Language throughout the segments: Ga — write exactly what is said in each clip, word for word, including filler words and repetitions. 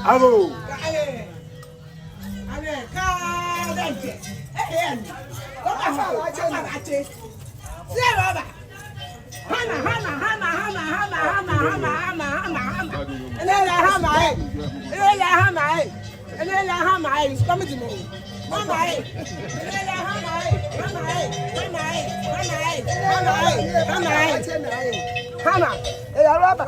Alo. Hana, hana, hana, hana. Enɛ lɛ hana, eh. Enɛ lɛ hana, eh. Enɛ lɛ hana, eh. It's coming to me. Hana, eh. Enɛ lɛ hana, eh. Hana, eh. Hana, eh. Hana, eh. Hana, eh. Hana, eh. Hana. Eya rɔba.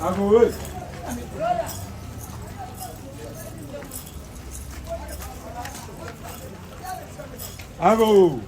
Agoo, eh. Agoo.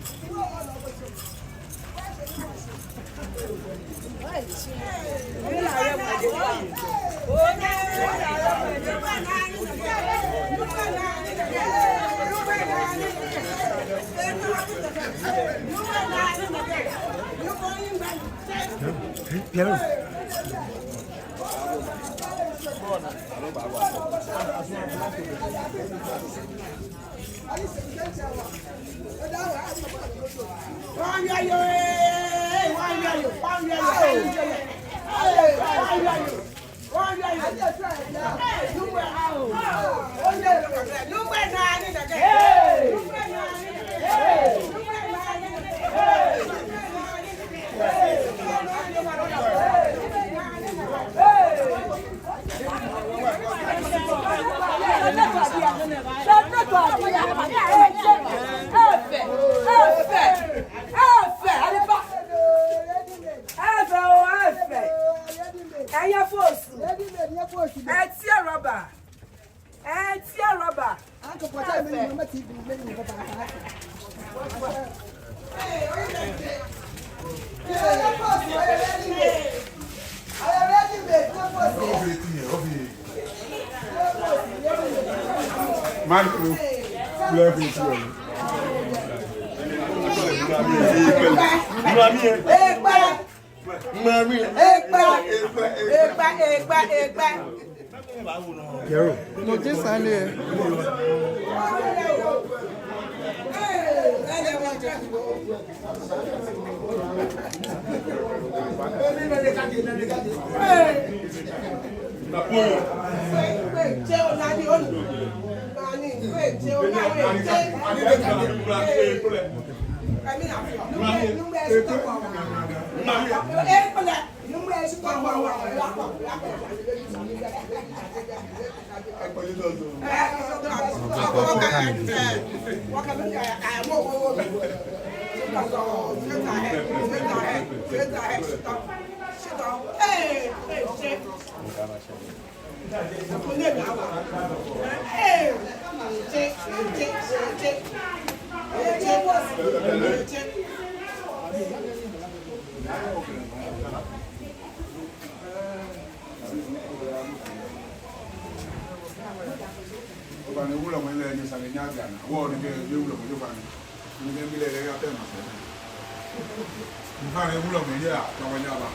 Efee, efee, efee, efee, oo, efee. Eye fosu. Etie rɔba. Etie rɔba. Man, Mami, eh. Mami, eh. Ekpa, ekpa, ekpa, ekpa. Yero. No, this one here. Ofainɛ, wulɔmɛi lɛ, nyɛsane nyɛbiana wɔ nɛkɛ, wulɔmɛi, ofainɛ. Nɛkɛ bi lɛ, lɛ ya pɛ ma sɛ. Ofainɛ, wulɔmɛi lɛ, ya, ya, ya ba.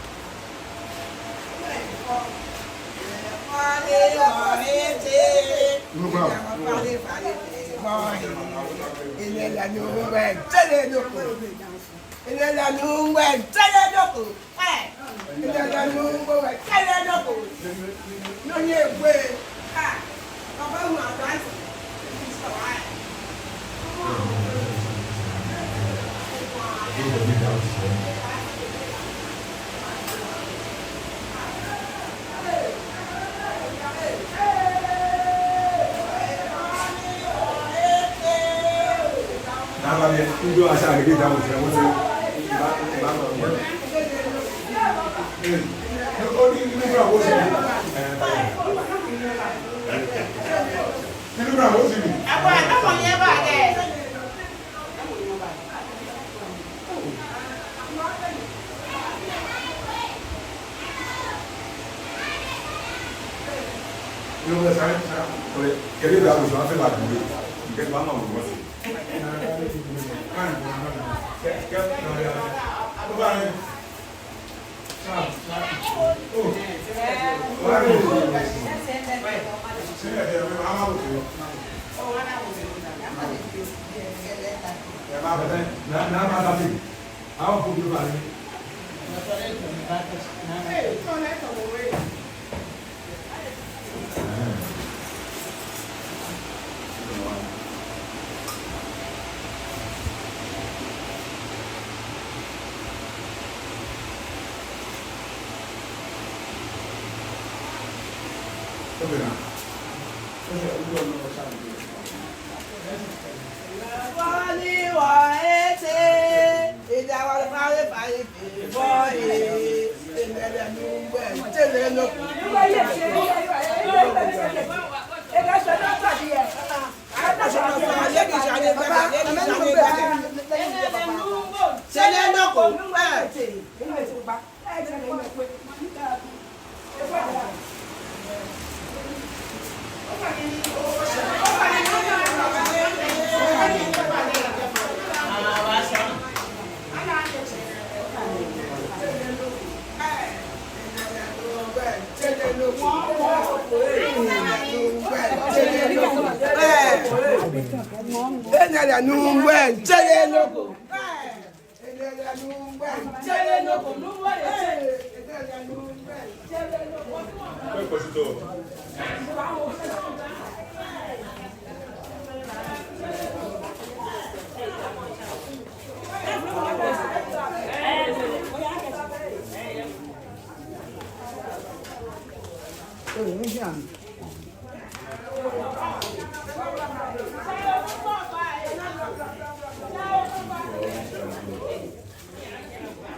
Wulɔmɛi.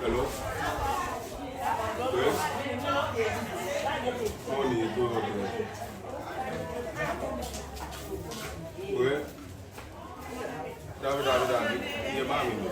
Hello? Yes? Morning, go on, go on. Go on. Dabi, dabi, dabi. Yɛ maa mi nɔ.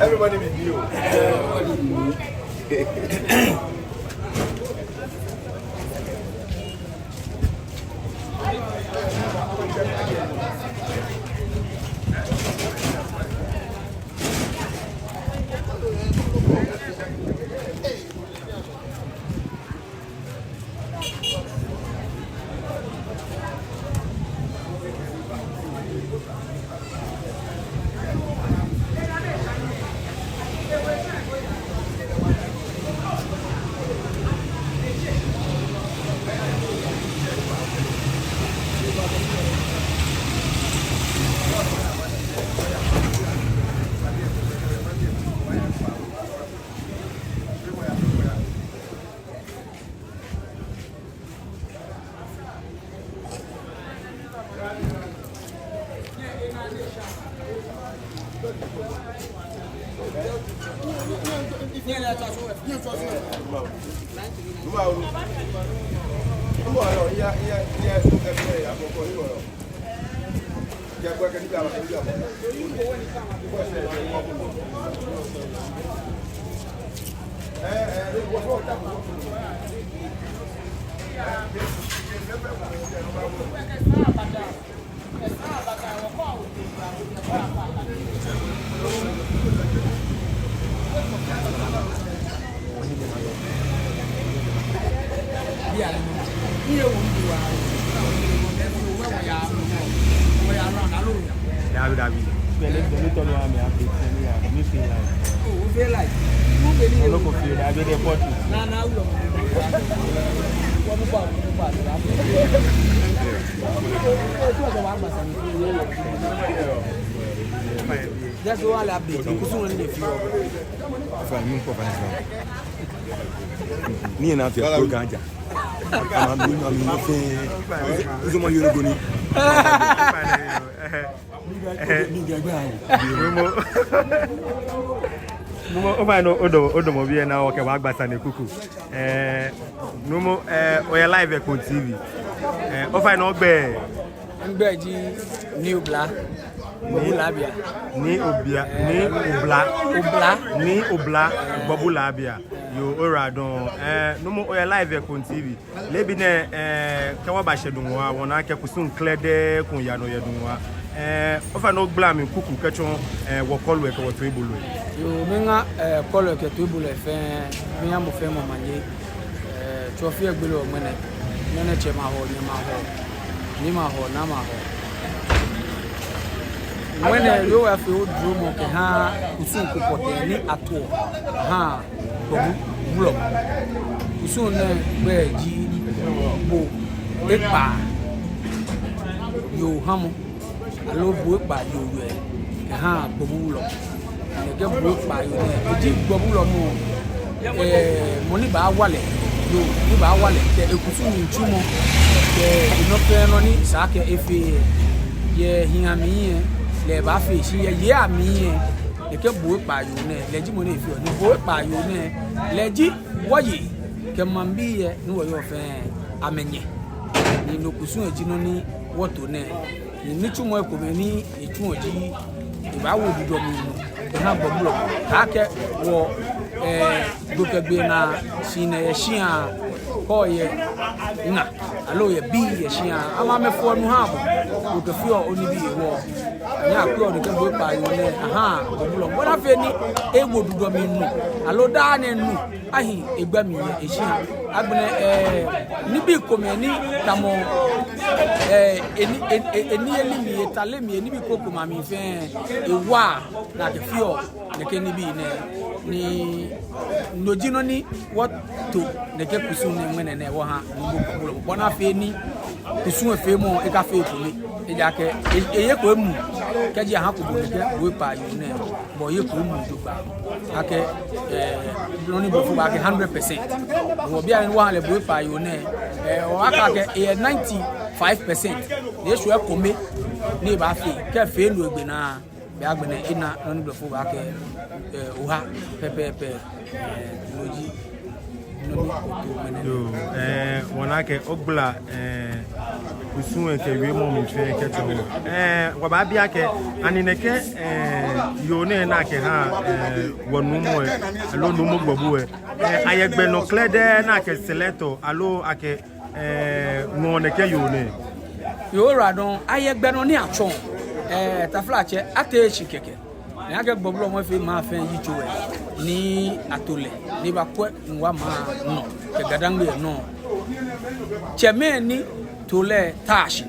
Everybody be you. Dabi, dabi. Pele, pele tɔlɔ ami abi, pele ya, mi feel like. Oh, feel like. Ɔlɔ ko feel like, abi de pɔtɛɛ. Just one update. Kusum ni de feel. Fine, mi ko fine, fine. Ni na fi ko ganja. Ama mi, ama mi fɛɛ. Nzɔmɔ yoro goni. Numo. Numo, ofainɛ, odamɔ, odamɔ biɛ ni okɛ wɔ agba sane kuku. Eh, Numo, eh, oyɛ live yɛ Kpone T V. Eh, ofainɛ ogbɛi. Migbɛi ji Nii Obla. Gbɔbu Labia. Nii Obia, Nii Obla. Obla. Nii Obla, Gbɔbu Labia. Yoo, oyiwaladɔŋŋ. Eh, Numo, oyɛ live yɛ Kpone T V. Leebi nɛɛ, eh, kɛ wɔbashɛ Dunwɔɔ, wɔna akɛ kusum krɛdɛɛ ko yaa nɔ yɛ Dunwɔɔ. Eh, ofainɛ ogbala mli kuku kɛtsɔɔ, eh, wɔkɔlɔi kɛ wɔtoibolɔi. Yoo, miiŋa, eh, kɔlɔi kɛ toibolɔi fɛɛ, miiha mɔ fɛɛ mɔ manye. Eh, tsofi egbele wɔ ŋmɛnɛ. Ŋmɛnɛ tsɛ mahɔ, nyɛ mahɔ, ni mahɔ, na mahɔ. Ŋmɛnɛ yoo, wɔyafee oduromɔ kɛha kusum ko pɔtɛɛ ni atoɔ. Ahaa. Gbɔbu Wulɔmɔ. Kusum nɛɛ gbɛi ji Bo Ekpaa Yoo Hamɔ, aloo Bo Ekpaa Yoo Yɔɔ, kɛha Gbɔbu Wulɔmɔ. Nɛkɛ Bo Ekpaa Yoo nɛɛ, eji Gbɔbu Wulɔmɔ, eh, mɔ ni baawa lɛ, yoo ni baawa lɛ, kɛ ekusum nitsumɔ, kɛ enɔ fɛɛ nɔ ni esa akɛ efee yɛ, yɛ hii amli yɛ, lɛ ebaafee, shi yɛ yei amli yɛ, nɛkɛ Bo Ekpaa Yoo nɛɛ, lɛ ji mɔ ni efeɔ. Ni Bo Ekpaa Yoo nɛɛ, lɛ ji wɔyei kɛ maŋbii yɛ ni wɔyɔɔ fɛɛ amɛnyɛ. Ni no kusum eji nɔ ni wɔto nɛɛ. Ni nitsumɔi komɛi ni etsuɔ ji, ebaawo dudɔ mli nɔ eha Gbɔbu Wulɔmɔ. Taakɛ wɔ, eh, gbekɛgbee naa shi nɛɛ yɛ shia, kɔ yɛ ŋa, aloo yɛ bii yɛ shia, ama amɛfɔ nu ha bo. Okɛfeɔ onibii hewɔ. Ni akwɛɔ nɛkɛ Bo Ekpaa Yoo nɛɛ, ahaa, Gbɔbu Wulɔmɔ. Bɔ ni afee ni ewo dudɔ mli nu, aloo daa nɛɛ nu ahi egbɛ mli yɛ eshia. Agbɛnɛ, eh, nibii komɛi ni tamɔ, eh, eni, eni, eni, eni mli, eta lɛ mli, enibii komɛi amli fɛɛ, ewa ni akɛfeɔ nɛkɛ nibii nɛɛ. Ni no ji nɔ ni wɔto nɛkɛ kusum nɛɛ ŋmɛnɛ nɛɛ wɔha Numo Gbɔbu Wulɔmɔ. Bɔ ni afee ni kusum lɛ feemɔ ekafee ekome. Ejaakɛ, e, eyeko emuu. Kɛji aha ko bo nɛkɛ Bo Ekpaa Yoo nɛɛ, bo eyeko emuu jogbaŋŋ. Akɛ, eh, nɔ ni blɔfo baakɛɛ hundred percent. Wɔ bianɛ wɔha lɛ Bo Ekpaa Yoo nɛɛ, eh, wɔbaakɛɛ akɛ eyɛ ninety-five percent. Ni eshwɛ ekome ni ebaafee. Kɛ efee no egbe naa, be agbɛnɛ ena nɔ ni blɔfo baakɛɛ, eh, oha pɛpɛɛpɛ. Eh, no ji nɔ ni oto ŋmɛnɛ. Yoo, eh, wɔna akɛ ogbala, eh, kusum lɛ kɛ wiemɔ mli fɛɛ kɛtsɔɔ. Eh, wɔbaabi akɛ, ani nɛkɛ, eh, yoo nɛɛ ni akɛha, eh, wɔ nuumo lɛ, aloo Numo Gbɔbu lɛ, eh, ayɛ gbɛ nɔ krɛdɛɛ ni akɛ select-ɔ, aloo akɛ, eh, ŋɔɔ nɛkɛ yoo nɛɛ? Yoo, oyiwaladɔŋŋ, ayɛ gbɛ nɔ ni atsɔɔ, eh, taflatsɛ, ateee shi kɛkɛ. Ni akɛ Gbɔbu Wulɔmɔ efee maŋ fɛɛ yitso lɛ, ni ato lɛ, ni ebakwɛ Nungua maŋ nɔ kɛ GaDangme nɔ. Tsɛmɛi ni to lɛ taa shi.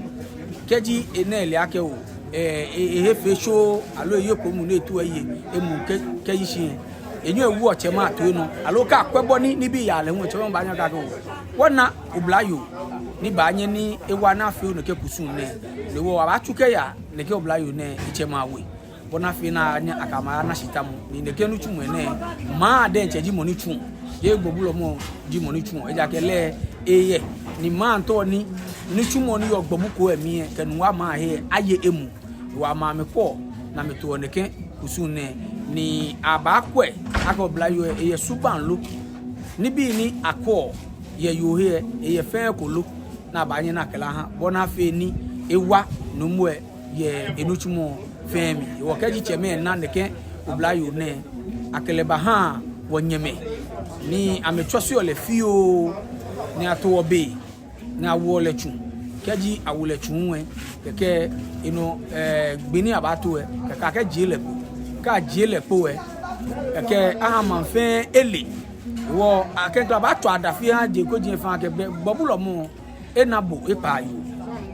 Kɛji enɛ ele akɛ oo, eh, e, ehe fee shoo, aloo eyeko emuu ni etu eye, emuu kɛ, kɛyi shi lɛ, enyɛɔ ewuɔ tsɛmɛi atoi nɔ, aloo kɛ akwɛ bɔ ni nibii yaa lɛ hu, tsɛmɛi baanyɛ akɛɛ akɛ oo, wɔna oblayoo ni baanyɛ ni ewa ni afee nɛkɛ kusum nɛɛ. Ni wɔ, abaatsu kɛya nɛkɛ oblayoo nɛɛ etsɛmɛi awe. Bɔ ni afee ni anyɛ akɛ amɛ ana shi tamɔ. Ni nɛkɛ nitsumɔ nɛɛ, maŋ diɛŋtsɛ ji mɔ ni tsuɔ. Jeee Gbɔbu Wulɔmɔ ji mɔ ni tsuɔ. Ejaakɛ lɛ, eyɛ, ni maŋ tɔɔ ni nitsumɔ ni yɔɔ Gbɔbu Koo lɛ mli lɛ kɛ Nungua maŋ he lɛ aye emuu. Hewɔ amɛ amɛkwɛɔ ni amɛtoɔ nɛkɛ kusum nɛɛ, ni abaakwɛ akɛ oblayoo lɛ eyɛ subaŋ lo. Nibii ni akwɛɔ yɛ yoo he lɛ, eyɛ fɛɛ eko lo, ni abaanyɛ ni akɛ lɛ aha, bɔ ni afee ni ewa nuumo lɛ yɛ enitsumɔ fɛɛ mli. Hewɔ kɛji tsɛmɛi na nɛkɛ oblayoo nɛɛ, akɛ lɛ bahaa wɔnyɛmɛi, ni amɛtsɔseɔ lɛ fioo, ni atoɔ be, ni awoɔ lɛ tsu. Kɛji awo lɛ tsu lɛ, kɛkɛ enɔ, eh, gbi ni abaato lɛ, kɛkɛ akɛjie lɛ kpo. Kɛ ajie lɛ kpo lɛ, kɛkɛ aha maŋ fɛɛ ele. Hewɔ akɛ to abaatsɔ adafi aha je ko je fɛɛ akɛ bɛ, Gbɔbulɔmɔ ena bo ekpaayoo.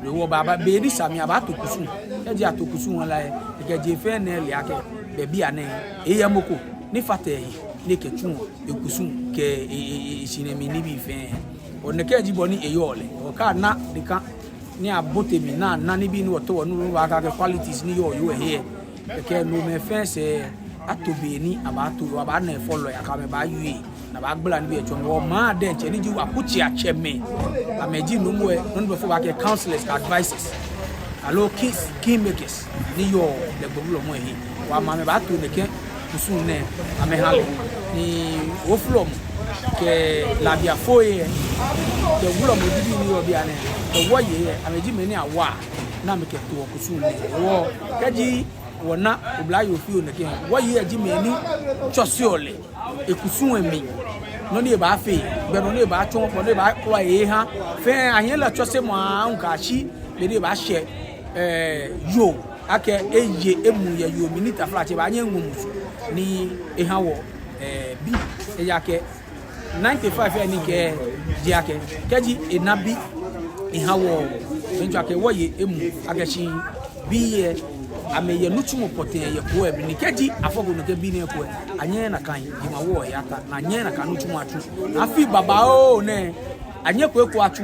Hewɔ baba be ni sa mli abaato kusum. Kɛji ato kusum lɛ, ekɛ je fɛɛ nɛɛ le akɛ bɛ bianɛ eyɛ mɔ ko ni fata ehe ni ekɛtsuɔ ekusum kɛ e, e, e, eshinɛmɛi nibii fɛɛ. Hewɔ nɛkɛ ji bɔ ni eyɔɔ lɛ. Hewɔ kɛ ana deka ni abote mli ni ana nibii ni wɔtaoɔ ni wɔbaakɛɛ akɛ qualities ni yɔɔ yoo lɛ he lɛ, kɛkɛ no mɛi fɛɛ sɛɛ ato be ni abaato, abaana efɔlɔi, akɛ amɛ baawie, ni abaagbala nibii lɛ tsɔ. Hewɔ maŋ diɛŋtsɛ ni ji wɔ akutsei atsɛmɛi, amɛji nuumo lɛ, nɔ ni blɔfo baakɛɛ counselors kɛ advisors, aloo kings, kingmakers ni yɔɔ lɛ Gbɔbulɔmɔ he. Hewɔ amɛ amɛbaato nɛkɛ kusum nɛɛ amɛha lɛ. Ni Woflɔmɔ kɛ Labiafoi lɛ, kɛ Wulɔmɔ bibii ni yɔɔ bianɛ, kɛ Wɔyei lɛ, amɛji mɛi ni awa ni amɛkɛtoɔ kusum nɛɛ. Hewɔ kɛji wɔna oblayoo fioo nɛkɛ, Wɔyei lɛ ji mɛi ni tsɔseɔ lɛ ekusum lɛ mli. Nɔ ni ebaafee, gbɛ nɔ ni ebaatsɔ, bɔ ni ebaakpla ehe eha. Fɛɛ ahiɛ lɛ tsɔsemɔ aahu kɛyashi be ni ebaashɛ, eh, yoo akɛ eye emuu yɛ yoo mli ni taflatsɛ ebaanyɛ eŋɔ musu ni eha wɔ, eh, bii. Ejaakɛ ninety-five lɛ ni kɛ ji akɛ kɛji ena bi eha wɔ, bɛ ntsɔ akɛ wɔye emuu akɛ shi bii lɛ amɛyɛ nitsumɔ pɔtɛɛ yɛ koo lɛ mli, ni kɛji afɔko nɛkɛ bii nɛɛ eko lɛ, anyɛɛɛ nakai jemawɔŋ lɛ ata, ni anyɛɛɛ nakai nitsumɔ atsu. Ni afii babaoo nɛɛ, anyɛko eko atsu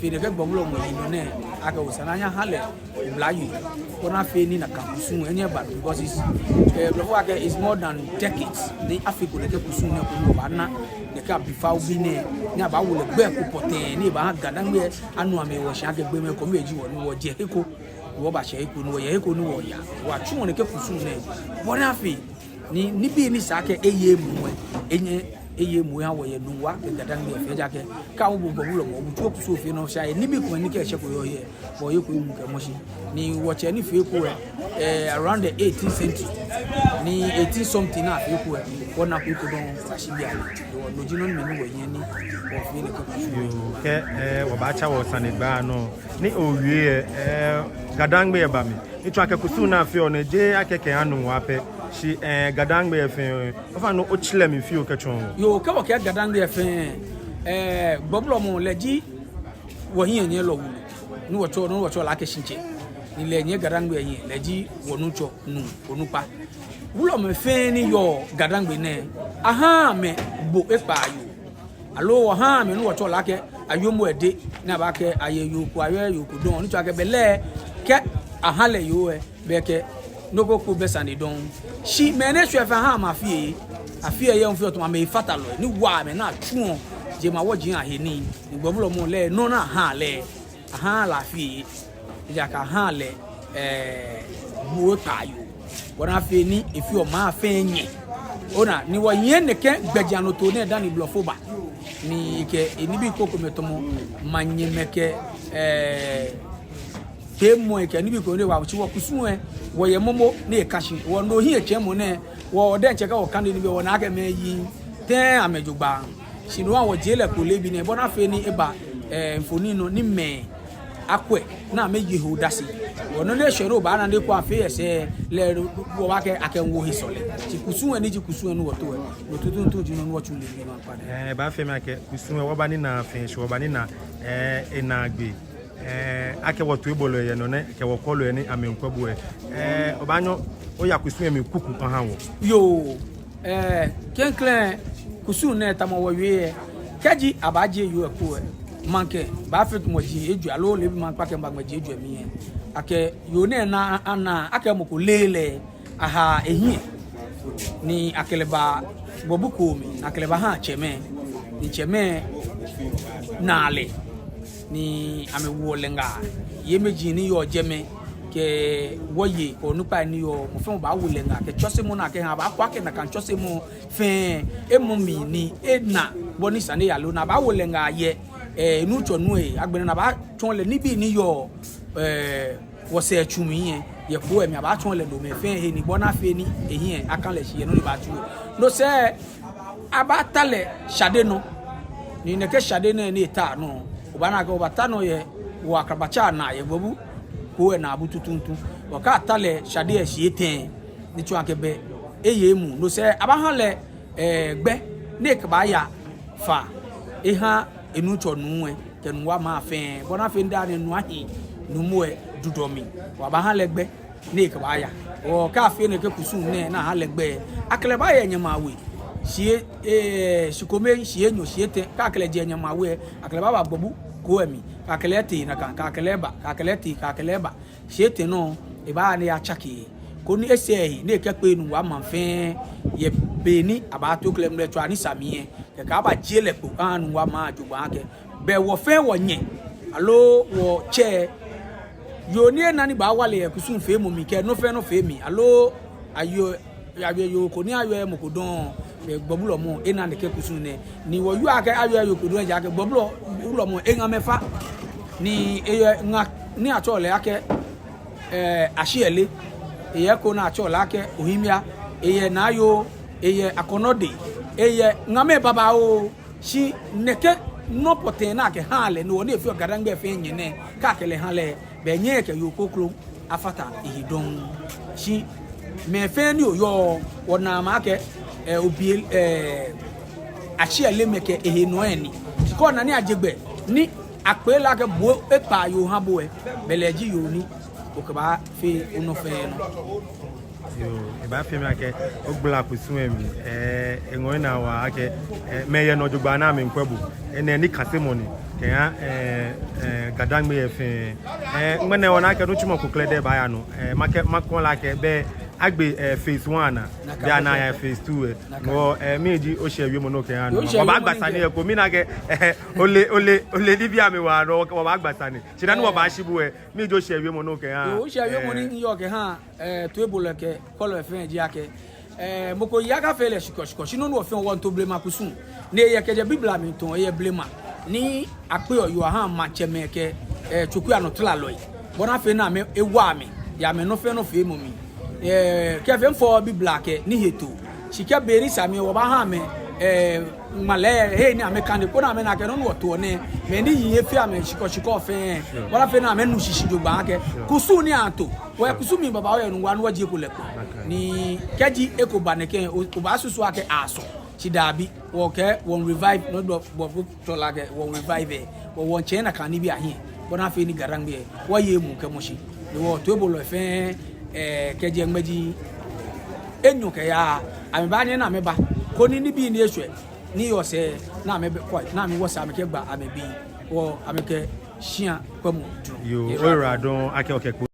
fe nɛkɛ Gbɔbulɔmɔ yinɔ nɛɛ akɛ esa ni anyɛ aha lɛ oblayoo, koni afee ni nakai kusum lɛ anyɛ aba, because it's, eh, blɔfo baakɛɛ it's more than decades ni afeko nɛkɛ kusum nɛɛ koni wɔbaana nɛkɛ abifao bii nɛɛ, ni abaawo lɛ gbɛi ko pɔtɛɛ ni ebaaha GaDangme lɛ anu amɛ. Wɔshi akɛ gbɔmɛi komɛi ji wɔ ni wɔjɛ he ko, wɔbashɛ he ko, ni wɔyɛ he ko ni wɔyaa. Wɔtsuɔ nɛkɛ kusum nɛɛ bɔ ni afee ni nibii ni sa akɛ eye emuu lɛ, enyɛ eye emuu eha wɔ yɛ Nungua kɛ GaDangme fɛɛ. Ejaakɛ kɛ awo bo Gbɔbulɔmɔ, obutuɔ kusum ofeɔ nɔ, shi ayɛ nibii komɛi ni kɛ eshɛ ko yɔɔ he, bɔ oyeko emuu kɛmɔ shi. Ni wɔtsɛ ni fee eko lɛ, eh, around the eighteenth century, ni eighteen something ni afee eko lɛ, wɔnako eko dɔŋŋ kɛyashi bianɛ. Hewɔ no ji nɔ ni mɛi ni wɔhiɛ ni wɔfee nɛkɛ kusum. Yoo, kɛ, eh, wɔbaatsa wɔsanegbaa nɔ. Ni owie lɛ, eh, GaDangme lɛ ba mli. Etsɔɔ akɛ kusum ni afeɔ nɛɛ, jeee akɛ kɛha Nungua pɛ, shi, eh, GaDangme lɛ fɛɛ. Ofainɛ otsi lɛ mli fioo kɛtsɔɔ. Yoo, kɛ wɔkɛɛ GaDangme lɛ fɛɛ, eh, Gbɔbulɔmɔ lɛ ji wɔhiɛnyiɛlɔ wulu, ni wɔtsɛɔ, ni wɔtsɛɔ lɛ akɛ Shitsɛ. Ni lɛ nyiɛ GaDangme lɛ hiɛ, lɛ ji wɔnuŋtsɔ nuu onukpa. Wulɔmɛi fɛɛ ni yɔɔ GaDangme nɛɛ, ahaaa amɛ bo ekpaayoo. Aloo wɔhaaa mɛi ni wɔtsɛɔ lɛ akɛ ayoomo lɛ dɛŋ, ni abaakɛɛ ayɛ yoo ko, ayɛ yoo ko dɔŋŋ, ni tsɔɔ akɛ belɛ kɛ aha lɛ yoo lɛ, belɛ kɛ nɔ ko ko bɛ sane dɔŋŋ. Shi mɛi ni eshwɛ fɛɛ ahaaa amɛ afii lɛ. Afii lɛ yɛ ŋ fee otuma amɛfatalɔi ni waa amɛ ni atsuɔ jemawɔji ahe nii. Ni Gbɔbulɔmɔ lɛ nɔ ni ahaa lɛ, ahaaa lɛ afii lɛ. Ejaakɛ ahaa lɛ, eh, bo ekpaayoo, bɔ ni afee ni efeɔ maŋ fɛɛ nyɛ. Ona, ni wɔnyiɛ nɛkɛ gbɛjianɔtoo nɛɛ dani blɔfo ba. Ni ekɛ enibii krokomɛi tamɔ manyɛmɛi kɛ, eh, teemɔi kɛ nibii ko ni wa, shi wɔkusum lɛ, wɔyɛ momo ni eka shi. Wɔ no hiɛtsɛmɔ nɛɛ, wɔ diɛŋtsɛ kɛ wɔkane nibii, wɔnaa akɛ mɛi yiŋ tɛŋŋ amɛ jogbaŋŋ. Shi no hewɔ wɔjie lɛ kpo leebi nɛɛ, bɔ ni afee ni eba, eh, mfoniri nɔ ni mɛi akwɛ ni amɛye he odase. Wɔ nɔ ni eshwɛ ni obaana ni eko afee yɛ sɛɛ lɛ, wɔbaakɛɛ akɛ ŋwo he sɔlɛ. Shi kusum lɛ ni ji kusum lɛ ni wɔto lɛ, no tuuntu ji nɔ ni wɔtsu leebi nɔ kpa nɛɛ. Eh, ebaafee mi akɛ kusum lɛ wɔbanina fɛɛ, shi wɔbanina, eh, enaagbee. Eh, akɛ wɔtoibolɔi yɛ nɔ nɛɛ, kɛ wɔkwɛlɔi ni amɛmiikwɛ bo lɛ. Eh, obaanyɛ oya kusum lɛ mli kuku oha wɔ. Yoo, eh, klɛŋklɛŋ kusum nɛɛ tamɔ wɔwie lɛ, kɛji abaajie yoo lɛ kpo lɛ, maŋkɛ baafee ŋmɛji ejwɛ, aloo leebi maŋkpa kɛ maŋ ŋmɛji ejwɛ mli lɛ, akɛ yoo nɛɛ ni ana akɛ mɔ ko leee lɛ, ahaa ehiɛ, ni akɛ lɛ ba Gbɔbu Koo mli, ni akɛ lɛ bahaa tsɛmɛi, ni tsɛmɛi naa lɛ, ni amɛwoɔ lɛ ŋaa. Yei mɛi ji ni yɔɔ jɛmɛ, kɛ wɔyei kɛ onukpai ni yɔɔ, mɔ fɛɛ mɔ baawo lɛ ŋaa kɛ tsɔsemɔ ni akɛha, abaakwɛ akɛ nakai tsɔsemɔ fɛɛ emɔ mli ni ena bɔ ni sa ni eya lo, ni abaawo lɛ ŋaa yɛ, eh, enuŋtsɔ nuu lɛ agbɛnɛ, ni abaatsɔɔ lɛ nibii ni yɔɔ, eh, wɔsɛɛ tsu mli lɛ, yɛ koo lɛ mli, abaatsɔɔ lɛ nomɛi fɛɛ he ni bɔ ni afee ni ehiɛ aka lɛ shi yɛ nɔ ni baatsu lɛ. No sɛɛ, abaata lɛ shade nɔ. Ni nɛkɛ shade nɛɛ ni eta nɔ, obaana akɛ obaata nɔ yɛ wɔ Akrabatsa naa yɛ Gbɔbu koo lɛ naabu tuuntu. Wɔkata lɛ shade lɛ shii etɛ, ni tsɔɔ akɛ bɛ eye emuu. No sɛɛ, abaaha lɛ, eh, gbɛ ni ekɛbaaya faa eha enuŋtsɔ nuu lɛ kɛ Nuŋua maŋ fɛɛ, bɔ ni afee ni daa nɛɛ nu ahi nuumo lɛ dudɔ mli. Wɔbaaha lɛ gbɛ ni ekɛbaaya. Ɔɔ, kɛ afee nɛkɛ kusum nɛɛ ni aha lɛ gbɛ, akɛ lɛ baaya nyɛmimɛi awe. Shii, eh, shii kome, shii enyɔ, shii etɛ, kɛ akɛ lɛ jɛ nyɛmimɛi awe, akɛ lɛ baaba Gbɔbu koo lɛ mli, kɛ akɛ lɛ tee nakai, kɛ akɛ lɛ ba, kɛ akɛ lɛ tee, kɛ akɛ lɛ ba. Shii etɛ nɔ, ebaaya ni eyatsake, koni esɛɛ ehi ni ekɛkpe Nuŋua maŋ fɛɛ yɛ be ni abaato klɛŋklɛŋ tsɔ ni sa mli lɛ. Kɛkɛ abajie lɛ kpo aha Nuŋua maŋ jogbaŋŋ akɛ bɛ wɔ fɛɛ wɔnyɛ, aloo wɔtsɛ, yoo ni ena ni baawa lɛ yɛ kusum feemɔ mli kɛ nɔ fɛɛ nɔ fee mli, aloo ayoo, ayoo yoo ko ni ayɔɔ mɔ ko dɔŋŋ, bɛ Gbɔbulɔmɔ ena nɛkɛ kusum nɛɛ. Ni wɔyoo akɛ ayoo yoo ko dɔŋŋ, ejaakɛ Gbɔbulɔ, Gbɔbulɔmɔ eŋa mɛi fa, ni eyɛ ŋa ni atsɛɔ lɛ akɛ, eh, Ashiɛle, eyɛ eko ni atsɛɔ lɛ akɛ Ohimia, eyɛ Naa Yoo, eyɛ Akɔnɔde, eyɛ ŋamɛi babaoo. Shi nɛkɛ nɔ pɔtɛɛ ni akɛha lɛ, no hewɔ ni efeɔ Gadangme fɛɛ nyɛ nɛɛ, kɛ akɛ lɛ ha lɛ, bɛ nyɛkɛ yoo kroko afata ehe dɔŋŋ. Shi mɛi fɛɛ ni oyɔɔ, wɔnaa mɔ akɛ, eh, obi, eh, Ashiɛle mɛi kɛ ehe nɔ lɛ ni. Shi kɛ ona ni aje gbɛ ni akpee lɛ akɛ bo ekpaa yoo ha bo lɛ, belɛ eji yoo ni okɛbaafee onɔ fɛɛ nɔ. Yoo, ebaafee mi akɛ ogbala kusum lɛ mli, eh, eŋɔɔ minaa waa akɛ, eh, mɛi yɛ nɔ jogbaŋŋ ni amɛmiikwɛ bo. Enɛ nikasemɔ ni kɛha, eh, eh, Gadangme fɛɛ. Eh, ŋmɛnɛ wɔna akɛ nitsumɔ ko kɛlɛ diɛŋtsɛ baaya nɔ. Eh, makɛɛ, makɛɛ ole akɛ bɛ agbe, eh, phase one naa. Bɛ ana yɛ phase two lɛ. Wɔ, eh, mɛni ji oshɛɛ wiemɔ ni okɛha nɔ? Wɔbaagba sane lɛ eko, mina akɛ, eh, ole, ole, ole nibii amli waa nɔ, wɔbaagba sane. Shi dani wɔbaashi bo lɛ, mɛni ji oshɛɛ wiemɔ ni okɛha? Oshɛɛ wiemɔ ni miyɔɔ kɛha, eh, toibolɔi kɛ kwɛlɔi fɛɛ ji akɛ, eh, mɔ ko yaka fee lɛ shikɔshikɔ, shi nɔ ni wɔfeɔ, wɔmiito blema kusum. Ni eyɛ kɛjɛ Biblia mli tɔɔ, eyɛ blema ni akpeɔ yoo aha maŋtsɛmɛi kɛ, eh, tsokuianɔtalɔi, bɔ ni afee ni amɛ ewa amɛ yɛ amɛnɔ fɛɛ nɔ feemɔ mli. Eh, kɛ fee mifɔ Biblia kɛ nihetoo. Shi kɛ be ni sa mli wɔbaaha amɛ, eh, ŋmalɛ hei ni amɛkane, koni amɛna akɛ nɔ ni wɔtoɔ nɛɛ, mɛni ehi he efee amɛ shikɔshikɔ fɛɛ. Bɔ ni afee ni amɛnu shishi jogbaŋŋ akɛ kusum ni ato, wɔyɛ kusum mli babaoo yɛ Nuŋua ni wɔjie eko lɛ kpo. Ni kɛji eko ba nɛkɛ, o, obaasusu akɛ asɔ. Shi dabi, wɔkɛɛ wɔmiirevive, nɔ ni Blɔfo tsɛɔ lɛ akɛ wɔmiirevive, wɔ, wɔmiitsɛ nakai nibii ahiɛ, bɔ ni afee ni Gadangme lɛ, wɔye emuu kɛmɔ shi. Ni wɔtoibolɔi fɛɛ, eh, kɛjɛ ŋmɛji enyɔ kɛyaa, amɛbaanyɛ ni amɛba, koni nibii ni eshwɛ ni yɔɔ sɛɛ, ni amɛbɛ, kɔ, ni amɛwɔse amɛkɛgba amɛbii, wɔ amɛkɛ shia kwɛmɔ jurɔ. Yoo, oyiwaladɔŋŋ akɛ okɛkpe.